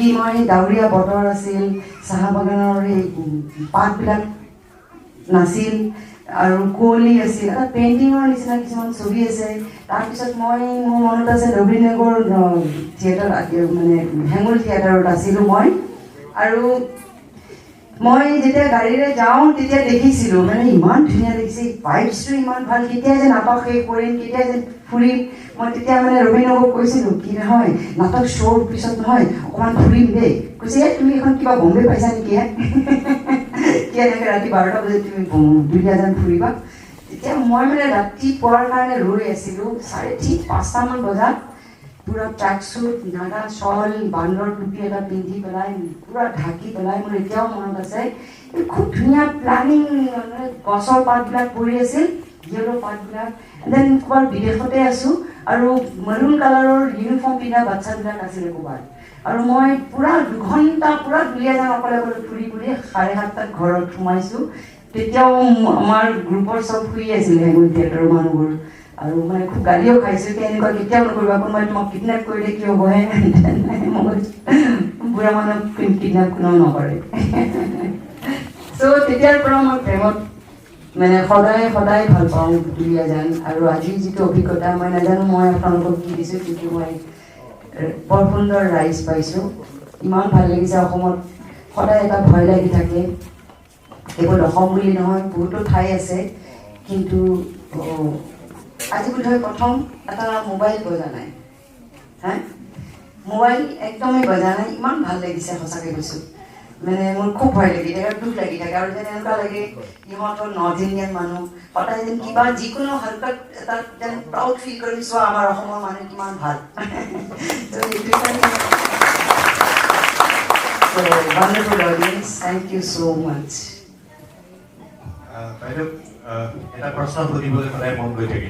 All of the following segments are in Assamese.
দেখি মই ডাৱৰীয়া বতৰ আছিল, চাহ বাগানৰ সেই পাতবিলাক নাছিল আৰু কুঁৱলী আছিল, এটা পেইণ্টিঙৰ নিচিনা কিছুমান ছবি আছে। তাৰপিছত মই মোৰ মনত আছে নবীন নগৰ থিয়েটাৰ, মানে হেঙুল থিয়েটাৰত আছিলোঁ মই। আৰু মই যেতিয়া গাড়ীৰে যাওঁ তেতিয়া দেখিছিলোঁ, মানে ইমান ধুনীয়া লাগিছে, ভাইবছটো ইমান ভাল, কেতিয়া যে নাটক শেষ কৰিম, কেতিয়া যে ফুৰিম। মই তেতিয়া মানে ৰবীন্দ্ৰক কৈছিলোঁ কি নহয় নাটক শ্ব'ৰ পিছত নহয় অকণমান ফুৰিম দেই। কৈছে এই তুমি এখন কিবা বম্বে পাইছা নেকি হে, কি এনেকৈ ৰাতি 12টা বজাত তুমি দুলীয়াজান ফুৰিবা। তেতিয়া মই মানে ৰাতিপুৱাৰ কাৰণে ৰৈ আছিলোঁ, ঠিক 5টামান বজাত পূৰা ট্ৰেক চুট, নাগা শ্বল, বান্দৰ টুপি এটা পিন্ধি পেলাই পূৰা ঢাকি পেলাই, মোৰ এতিয়াও মনত আছে, খুব ধুনীয়া প্লানিং, মানে গছৰ পাতবিলাক পৰি আছিল, য়েল্ল' পাতবিলাক। Then ক'ৰবাত বিদেশতে আছোঁ আৰু মেৰুণ কালাৰৰ ইউনিফৰ্ম পিন্ধা বাচ্ছাবিলাক আছিলে ক'ৰবাত। আৰু মই পূৰা 2 ঘণ্টা পূৰা দুলীয়াজান অকলে অকলে ফুৰি ফুৰি 7:30টাত ঘৰত সোমাইছোঁ। তেতিয়াও আমাৰ গ্ৰুপৰ চব শুই আছিলে, হেঙুল থিয়েটাৰৰ মানুহবোৰ। আৰু মানে খুব গালিও খাইছোঁ কি এনেকুৱা কেতিয়াও নকৰিবা, কোনোবাই তোমাক কিডনেপ কৰিলে কি হ'বহে। মই বুঢ়া মানুহক কিডনেপ কোনেও নকৰে। চ' তেতিয়াৰ পৰা মই প্ৰেমত মানে সদায় সদায় ভাল পাওঁ দুলীয়াজান। আৰু আজি যিটো অভিজ্ঞতা, মই নাজানো মই আপোনালোকক কি দিছোঁ, কিন্তু মই বৰ সুন্দৰ ৰাইজ পাইছোঁ, ইমান ভাল লাগিছে। অসমত সদায় এটা ভয় লাগি থাকে, কেৱল অসম বুলি নহয়, বহুতো ঠাই আছে, কিন্তু আজি বোধহয় প্ৰথম এটা মোবাইল বজা নাই, হা মোবাইল একদমেই বজা নাই, ইমান ভাল লাগিছে সঁচাকৈ কৈছোঁ। মানে মোৰ খুব ভয় লাগি থাকে আৰু দুখ লাগি থাকে, আৰু যেন এনেকুৱা লাগে ইহঁত হ'ল নৰ্থ ইণ্ডিয়ান মানুহ, সদায় যেন কিবা যিকোনো হালকাত এটা যেন প্ৰাউড ফিল কৰিম, চোৱা আমাৰ অসমৰ মানুহ কিমান ভাল। সেইটো কাৰণে wonderful audience, thank you so much. বাইদেউ, এটা প্ৰশ্ন সুধিবলৈ সদায় মন গৈ থাকে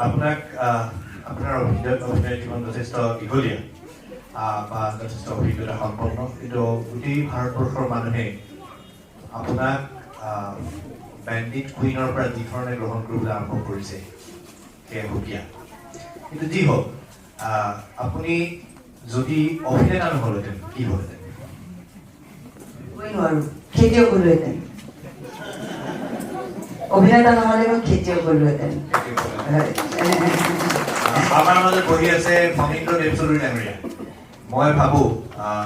আপোনাক। আপোনাৰ অভিনয় জীৱন যথেষ্ট দীঘলীয়া বা যথেষ্ট অভিজ্ঞতা সম্পন্ন, কিন্তু গোটেই ভাৰতবৰ্ষৰ মানুহে আপোনাক বেণ্ডিট কুইনৰ পৰা যি ধৰণে গ্ৰহণ কৰিবলৈ আৰম্ভ কৰিছে সেয়া সুকীয়া। কিন্তু যি হওক, আপুনি যদি অভিনেতা নহ'লহেঁতেন কি হ'লহেঁতেন? ক'বই নোৱাৰোঁ, খেতিয়ক হ'লোহেঁতেন। অভিনেতা নহ'লে মই খেতিয়ক হ'লোহেঁতেন। আমাৰ মাজত বহি আছে ফণীন্দ্ৰ দেৱ চৌধুৰী ডাঙৰীয়া। মই ভাবো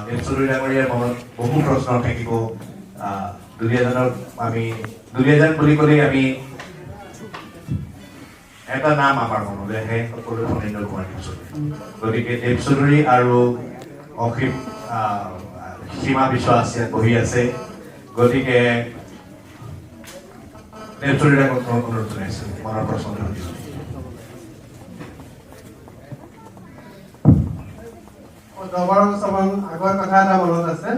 দেৱ চৌধুৰী ডাঙৰীয়াৰ মনত বহু প্ৰশ্ন থাকিব। দুলীয়াজানক আমি দুলীয়াজান বুলি ক'লেই আমি এটা নাম আমাৰ মনলৈ আহে সকলোৱে, ফণীন্দ্ৰ কুমাৰ দেৱ চৌধুৰী। গতিকে দেৱ চৌধুৰী আৰু অসীম সীমা বিশ্বাস ইয়াত বহি আছে, গতিকে দেৱ চৌধুৰী ডাঙৰীয়াক অনুৰোধ জনাইছো মনৰ প্ৰশ্নটো সুধিবলৈ। 10-12 বছৰমান আগৰ কথা এটা মনত আছে,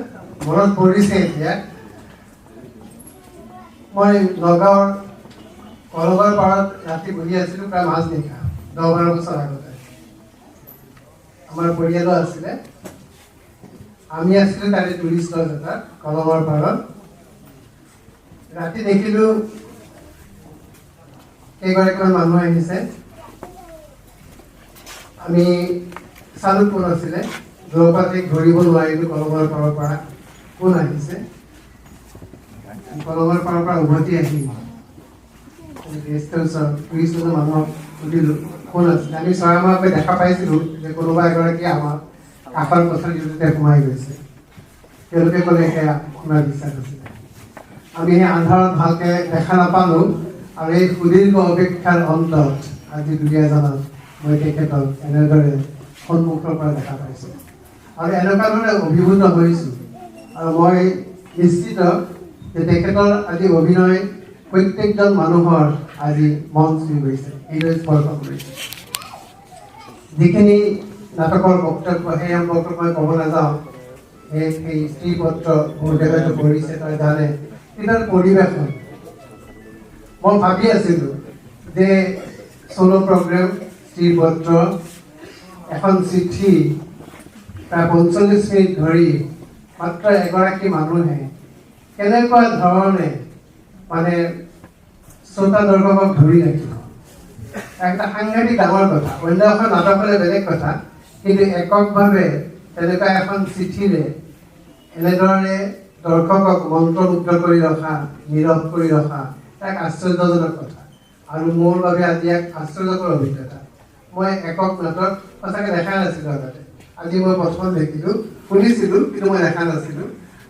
মনত পৰিছে এতিয়া। মই নগাঁৱৰ কলগৰ পাৰত ৰাতি বহি আছিলোঁ প্ৰায় মাজনিশা, 10-12 বছৰ আগতে। আমাৰ পৰিয়ালো আছিলে, আমি আছিলোঁ তাৰে টুৰিষ্ট লজ এটাত কলঙৰ পাৰত। ৰাতি দেখিলোঁ কেইগৰাকীমান মানুহ আহিছে। আমি চালোঁ কোন আছিলে, দূৰৰ পৰা ঠিক ধৰিব নোৱাৰিলোঁ কলঙৰ পাৰৰ পৰা কোন আহিছে। কলঙৰ পাৰৰ পৰা উভতি আহি গেষ্ট হাউচৰ টুৰিষ্ট মানুহক সুধিলোঁ কোন আছিলে। আমি চৰামাকৈ দেখা পাইছিলোঁ যে কোনোবা এগৰাকী আমাৰ কাষৰ কোঠালিটোতে সোমাই গৈছে। তেওঁলোকে ক'লে সেয়া আপোনাৰ বিশ্বাস আছিলে। আমি সেই আন্ধাৰত ভালকৈ দেখা নাপালোঁ। আৰু এই সুদীৰ্ঘ অপেক্ষাৰ অন্তত আজি দুলীয়াজানত মই তেখেতক এনেদৰে সন্মুখৰ পৰা দেখা পাইছোঁ আৰু এনেকুৱা ধৰণে অভিভূত হৈছোঁ। আৰু মই নিশ্চিত যে তেখেতৰ আজি অভিনয় প্ৰত্যেকজন মানুহৰ আজি মন চুই গৈছে, হৃদয় স্পৰ্শ কৰিছে। যিখিনি নাটকৰ বক্তব্য সেই সম্পৰ্কত মই ক'ব নাযাওঁ, সেই স্ত্ৰী পত্ৰ বহুতে হয়তো পঢ়িছে, তই জানে। কিন্তু তাৰ পৰিৱেশন মই ভাবি আছিলোঁ যে চ'ল' প্ৰগ্ৰেম স্ত্ৰী পত্ৰ এখন চিঠি প্ৰায় 45 মিনিট ধৰি মাত্ৰ এগৰাকী মানুহে কেনেকুৱা ধৰণে মানে শ্ৰোতা দৰ্শকক ধৰি ৰাখিব, একটা সাংঘাতিক ডাঙৰ কথা। অন্য এখন নাটক হ'লে বেলেগ কথা, কিন্তু এককভাৱে তেনেকুৱা এখন চিঠিৰে এনেধৰণে দৰ্শকক মন্ত্ৰমুগ্ধ কৰি ৰখা, নীৰৱ কৰি ৰখা এক আশ্চৰ্যজনক কথা আৰু মোৰ বাবে আজি এক আশ্চৰ্যকৰ অভিজ্ঞতা। মই একক নাটক সঁচাকৈ দেখা নাছিলোঁ আগতে, আজি মই প্ৰথম দেখিলোঁ। শুনিছিলোঁ কিন্তু মই দেখা নাছিলোঁ,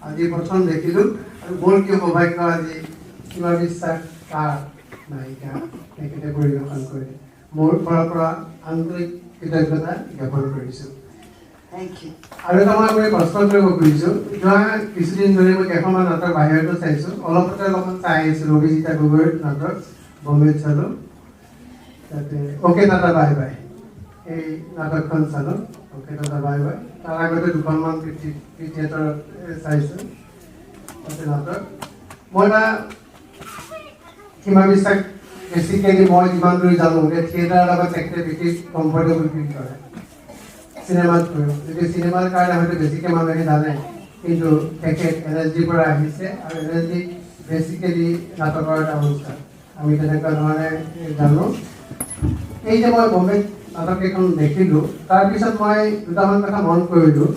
আজি প্ৰথম দেখিলোঁ। আৰু মোৰ কি সৌভাগ্য, আজি সীমা বিশ্বাস তাৰ নায়িকা তেখেতে পৰিৱেশন কৰিলে। মোৰ ফালৰ পৰা আন্তৰিক কৃতজ্ঞতা জ্ঞাপন কৰিছোঁ। আৰু এটা মই আপুনি প্ৰশ্ন কৰিব খুজিছোঁ, যোৱা কিছুদিন ধৰি মই কেইখনমান নাটক বাহিৰতো চাইছোঁ, অলপতে অলপমান চাই আহিছিলোঁ। অভিজিতা গগৈৰ নাটক বম্বেত চালোঁ, তাতে অ'কে টাটা বাই বাই এই নাটকখন চালোঁ, অ'কে টাটা বাই বাই। তাৰ আগতে দুখনমান পি থিয়েটাৰত চাইছোঁ তাতে নাটক। মই এটা সীমা বিশ্বাস বেচিকেলি মই যিমান দূৰ জানো যে থিয়েটাৰৰ লগত তেখেতে বেছি কমফৰ্টেবল ফিল কৰে চিনেমাতকৈও। গতিকে চিনেমাৰ কাৰণে হয়তো বেছিকৈ মানুহে জানে, কিন্তু তেখেত এন এছ ডিৰ পৰা আহিছে আৰু এন এছ ডি বেচিকেলি নাটকৰ এটা অনুষ্ঠান, আমি তেনেকুৱা ধৰণে জানো। এই যে মই বম্বেত নাটক কেইখন দেখিলোঁ, তাৰপিছত মই দুটামান কথা মন কৰিলোঁ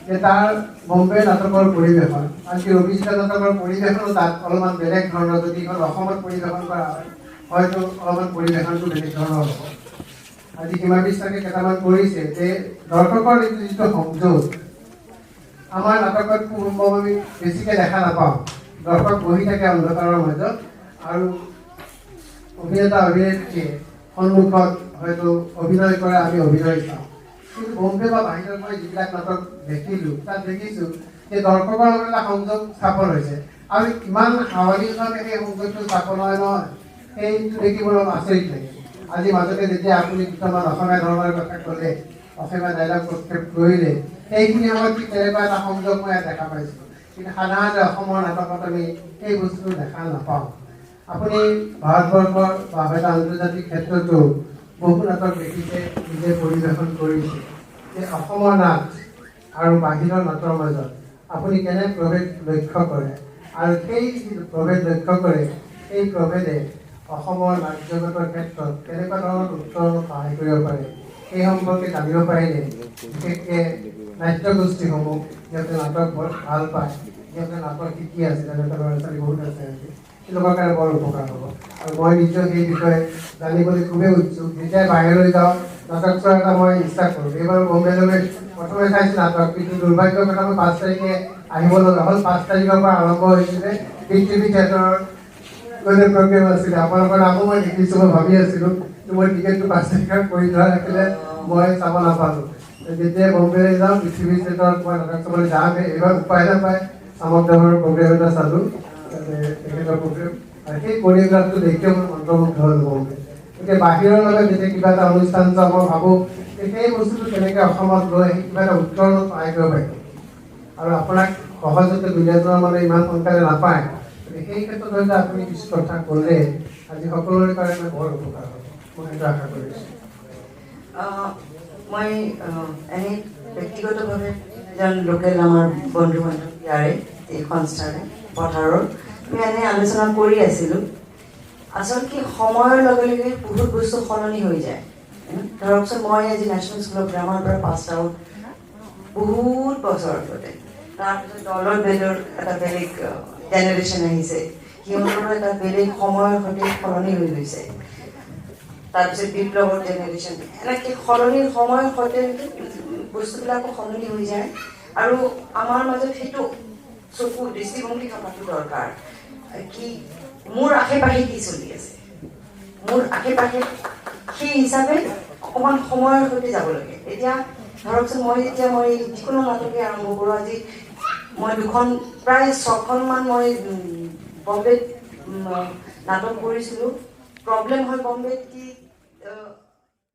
যে তাৰ বম্বে নাটকৰ পৰিৱেশন, আনকি অভিজিতা নাটকৰ পৰিৱেশনো তাত অলপমান বেলেগ ধৰণৰ। যদি এইখন অসমত পৰিৱেশন কৰা হয়, হয়তো অলপমান পৰিৱেশনটো বেলেগ ধৰণৰ হ'ব। আজি সীমা বিশ্বাসে কেইটামান কৰিছে যে দৰ্শকৰ যিটো সংযোগ আমাৰ নাটকত খুব সম্ভৱ আমি বেছিকৈ দেখা নাপাওঁ। দৰ্শক বহি থাকে অন্ধকাৰৰ মাজত আৰু অভিনেতা অভিনেত্ৰীয়ে সন্মুখত হয়তো অভিনয় কৰে, আমি অভিনয় চাওঁ। কিন্তু বম্বে বা বাহিৰত মই যিবিলাক নাটক দেখিলোঁ, তাত দেখিছোঁ যে দৰ্শকৰ লগত এটা সংযোগ স্থাপন হৈছে আৰু ইমান সাৱলীলভাৱে সেই সংযোগটো স্থাপন হয় নহয়, সেইটো দেখি মোৰ অলপ আচৰিত লাগে। আজি মাজতে যেতিয়া আপুনি দুটামান অসমীয়া ধৰ্মৰ কথা ক'লে, অসমীয়া ডাইলগ প্ৰক্ষেপ কৰিলে, সেইখিনি সময়ত ঠিক তেনেকুৱা এটা সংযোগ মই ইয়াত দেখা পাইছিলোঁ। কিন্তু সাধাৰণতে অসমৰ নাটকত আমি সেই বস্তুটো দেখা নাপাওঁ। আপুনি ভাৰতবৰ্ষৰ বা হয়তো আন্তৰ্জাতিক ক্ষেত্ৰতো বহু নাটক দেখিছে, নিজে পৰিৱেশন কৰিছে, যে অসমৰ নাট আৰু বাহিৰৰ নাটৰ মাজত আপুনি কেনে প্ৰভেদ লক্ষ্য কৰে আৰু সেই যি প্ৰভেদ লক্ষ্য কৰে, সেই প্ৰভেদে অসমৰ নাট জগতৰ ক্ষেত্ৰত কেনেকুৱা ধৰণৰ উত্তৰণত সহায় কৰিব পাৰে, সেই সম্পৰ্কে জানিব পাৰিলে বিশেষকৈ নাট্যগোষ্ঠীসমূহ, সিহঁতে নাটক বৰ ভাল পায়, সিহঁতে নাটক শিকি আছে, তেনেকুৱা ল'ৰা ছোৱালী বহুত আছে আজি, তেওঁলোকৰ কাৰণে বৰ উপকাৰ হ'ব। আৰু মই নিজেও সেই বিষয়ে জানিবলৈ খুবেই উৎসুক। যেতিয়াই বাহিৰলৈ যাওঁ নাটক চোৱাৰ এটা মই ইচ্ছা কৰোঁ। এইবাৰ বম্বেলৈ প্ৰথমে চাইছোঁ নাটক, কিন্তু দুৰ্ভাগ্যৰ কথা মই 5 তাৰিখে আহিব লগা হ'ল। 5 তাৰিখৰ পৰা আৰম্ভ হৈছিলে পৃথিৱী থিয়েটাৰৰ গোটেই প্ৰগ্ৰেম আছিলে, আপোনালোকৰ নামো মই দেখিছোঁ, মই ভাবি আছিলোঁ, কিন্তু মই টিকেটটো 5 তাৰিখত কৰি যোৱা ৰাখিলে মই চাব নাপালোঁ। যেতিয়াই বম্বেলৈ যাওঁ পৃথিৱী থিয়েটাৰত মই নাটক চাবলৈ যাম, এইবাৰ উপায় নাপায় চামক দেৱৰ প্ৰগ্ৰেম এটা চালোঁ, তাতে তেখেতৰ প্ৰগ্ৰেম আৰু সেই কৰিঅ'গ্ৰাফটো দেখিও মই মন্ত্ৰমুগ্ধ হ'লোঁ বম্বে। গতিকে বাহিৰৰ লগত যেতিয়া কিবা এটা অনুষ্ঠান চাওঁ, মই ভাবোঁ যে সেই বস্তুটো কেনেকৈ অসমত লৈ আহি কিবা এটা উত্তৰণত সহায় কৰিব পাৰিম। আৰু আপোনাক সহজতে দুলীয়াজনৰ মানে ইমান সোনকালে নাপায়, গতিকে সেই ক্ষেত্ৰত হয়তো আপুনি কিছু কথা ক'লে আজি সকলোৰে কাৰণে বৰ উপকাৰ হ'ব, মই সেইটো আশা কৰিছোঁ। মই এনেই ব্যক্তিগতভাৱে এজন লোকেল আমাৰ বন্ধু বান্ধৱ ইয়াৰে এই সংস্থাৰে পথাৰৰ আমি এনেই আলোচনা কৰি আছিলোঁ। আচলতে সময়ৰ লগে লগে বহুত বস্তু সলনি হৈ যায়। ধৰকচোন মই আজি নেশ্যনেল স্কুল অফ ড্ৰামাৰ পৰা পাছ আউট বহুত বছৰ আগতে, তাৰপিছত দলৰ বেলৰ এটা বেলেগ জেনেৰেশ্যন আহিছে, সিহঁতৰো এটা বেলেগ সময়ৰ সৈতে সলনি হৈ গৈছে। তাৰপিছত বিপ্লৱৰ জেনেৰেশ্যন, এনেকৈ সলনি সময়ৰ সৈতে বস্তুবিলাকো সলনি হৈ যায়। আৰু আমাৰ মাজত সেইটো চকু দৃষ্টিভংগী থকাটো দৰকাৰ কি মোৰ আশে পাশে কি চলি আছে, মোৰ আশে পাশে সেই হিচাপে অকণমান সময়ৰ সৈতে যাব লাগে। এতিয়া ধৰকচোন মই যেতিয়া মই যিকোনো নাটকে আৰম্ভ কৰোঁ, আজি মই দুখন প্ৰায় 6খনমান মই বম্বেত নাটক কৰিছিলোঁ। প্ৰব্লেম হয় বম্বেত কি